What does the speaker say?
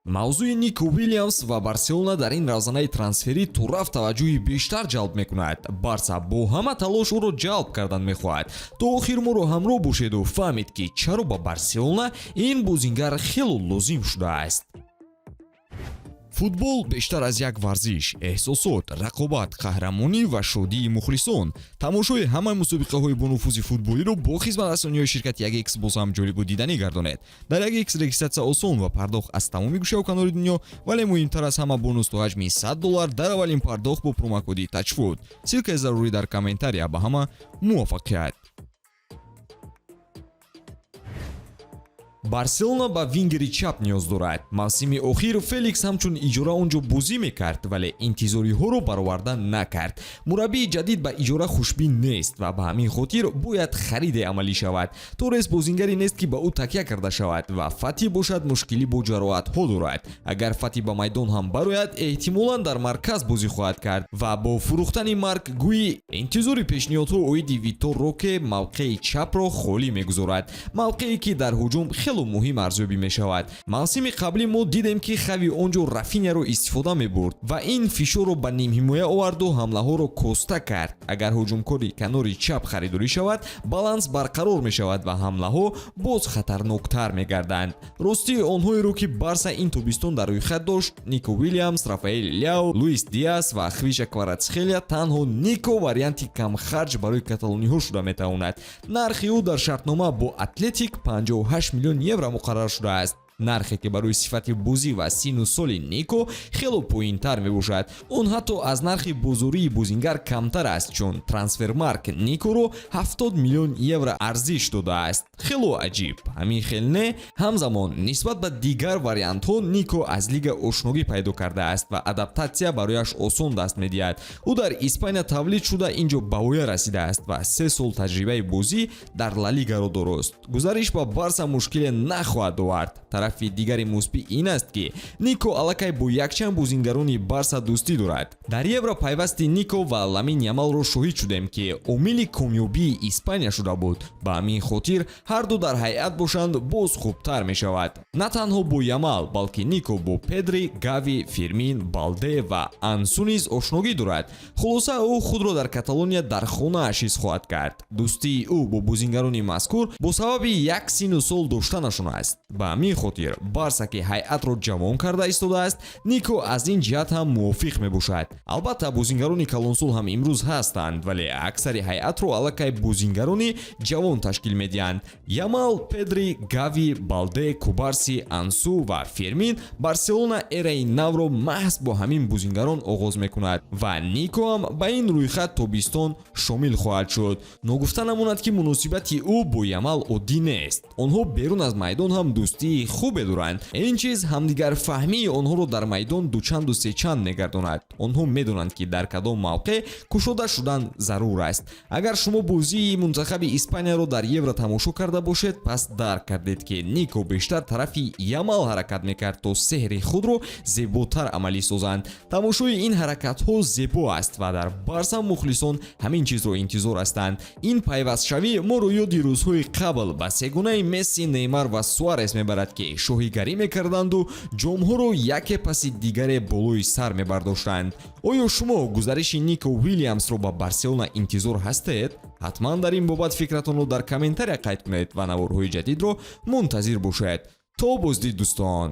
Мавзӯи Нико Уильямс ва Барселона дар ин равзанаи трансферӣ торафт таваҷҷӯҳи бештар ҷалб мекунад. Барса бо ҳама талош ӯро ҷалб кардан мехоҳад. То охир моро ҳамроҳ бошеду фаҳмед, ки чаро ба Барселона ин бозингар хело лозим шудааст. Футбол бештар аз як варзиш, эҳсосот, рақобат, қаҳрамонӣ ва шодии мухлисон. Тамошои ҳамаи мусобиқаҳои бонуфузи футболиро бо хизматрасониҳои ширкати 1X боз ҳам ҷолибу диданӣ гардонед. Дар 1X регистратсия осон ва пардохт аз тамоми гӯшаву канори дунё, вале муҳимтар аз ҳама, бонус то ҳаҷми 100 доллар дар аввалин пардохт бо промокоди TAJFUT. Ссылкаи зарурӣ дар комментария. Ба ҳама муваффақият! Барселона ба вингери чап ниёз дорад. Мавсими охир Феликс ҳамчун иҷора он ҷо бозӣ мекард, вале интизориҳоро бароварда накард. Мураббии ҷадид ба иҷора хушбин нест ва ба ҳамин хотир бояд хариде амалӣ шавад. Торрес бозингаре нест, ки ба ӯ такя карда шавад, ва Фати бошад, мушкилӣ бо ҷароҳатҳо дорад. Агар Фати ба майдон ҳам барояд, эҳтимолан дар марказ бозӣ хоҳад кард ва бо фурӯхтани Марк Гуи интизори пешниҳодҳо оиди Витор Роке мавқеи чапро холӣ мегузорад, мавқее ки дар ҳуҷум хело муҳим арзёбӣ мешавад. Мавсими қаблӣ мо дидем, ки Хави он ҷо Рафиняро истифода мебурд ва ин фишорро ба нимҳимоя оварду ҳамлаҳоро коста кард. Агар ҳуҷумкори канори чап харидорӣ шавад, баланс барқарор мешавад ва ҳамлаҳо боз хатарноктар мегарданд. Ростӣ, онҳоеро, ки Барса ин тобистон дар рӯйхат дошт, Нико Уильямс, Рафаэл Ляо, Луис Диас ва Хвиша Кварацхелия, танҳо Нико варианти камхарҷ барои каталониҳо шуда метавонад. Нархи ӯ дар шартнома бо Атлетик 58 миллион евро муқаррар шудааст, нархе ки барои сифати бозӣ ва сину соли Нико хело поинтар мебошад. Он ҳатто аз нархи бозории бозингар камтар аст, чун Трансфермарк Никоро 70 миллион евро арзиш додааст. Хело аҷиб, ҳамин хел не? Ҳамзамон, нисбат ба дигар вариантҳо Нико аз лига ошногӣ пайдо кардааст ва адаптатсия барояш осон даст медиҳад. Ӯ дар Испания тавлид шуда, ин ҷо ба воя расидааст ва 3 сол таҷрибаи бозӣ дар Ла Лигаро дорост. Гузариш ба Барса мушкиле нахоҳад овард. Тарафи дигари мусбӣ ин аст, ки Нико аллакай бо якчанд бозингарони Барса дӯстӣ дорад. Дар Евро пайвасти Нико ва Ламин Ямалро шоҳид шудем, ки омили комёбии Испания шуда буд. Ба ҳамин хотир ҳарду дар ҳайат бошанд, боз хубтар мешавад. На танҳо бо Ямал, балки Нико бо Педри, Гави, Фермин, Балде ва Ансу низ ошногӣ дорад. Хулоса, ӯ худро дар Каталония дар хонааш ҳис хоҳад кард. Дӯстии ӯ бо бозингарони мазкур бо сабаби як сину сол доштанашон аст. Ба ҳамин хотир Барса, ки ҳайатро ҷавон карда истодааст, Нико аз ин ҷиҳат ҳам мувофиқ мебошад. Албатта, бозингарони калонсол ҳам имрӯз ҳастанд, вале аксари ҳайатро аллакай бозингарони ҷавон ташкил медиҳанд: Ямал, Педри, Гави, Балде, Кубарси, Ансу ва Фермин. Барселона эраи навро маҳз бо ҳамин бозингарон оғоз мекунад ва Нико ҳам ба ин рӯйхат тобистон шомил хоҳад шуд. Ногуфта намонад, ки муносибати ӯ бо Ямал оддӣ нест. Онҳо берун аз майдон ҳам дӯстии хубе доранд. Ин чиз ҳамдигарфаҳмии онҳоро дар майдон дучанду сечанд мегардонад. Онҳо медонанд, ки дар кадом мавқеъ кушода шудан зарур аст. Агар шумо бозии мунтахаби Испанияро дар Евро тамошо карда бошед, пас дарк кардед, ки Нико бештар тарафи Ямал ҳаракат мекард, то сеҳри худро зеботар амалӣ созанд. Тамошои ин ҳаракатҳо зебо аст ва дар Барса мухлисон ҳамин чизро интизор ҳастанд. Ин пайвастшавӣ моро ёди рӯзҳои қабл ба сегонаи Месси, Неймар ва Суарес мебарад, ки шоҳигарӣ мекарданду ҷомҳоро яке паси дигаре болои сар мебардоштанд. Оё шумо гузариши Нико Уильямсро ба Барселона интизор ҳастед? Ҳатман дар ин бобат фикратонро дар комментария қайд кунед ва наворҳои ҷадидро мунтазир бошед. То боздид, дӯстон!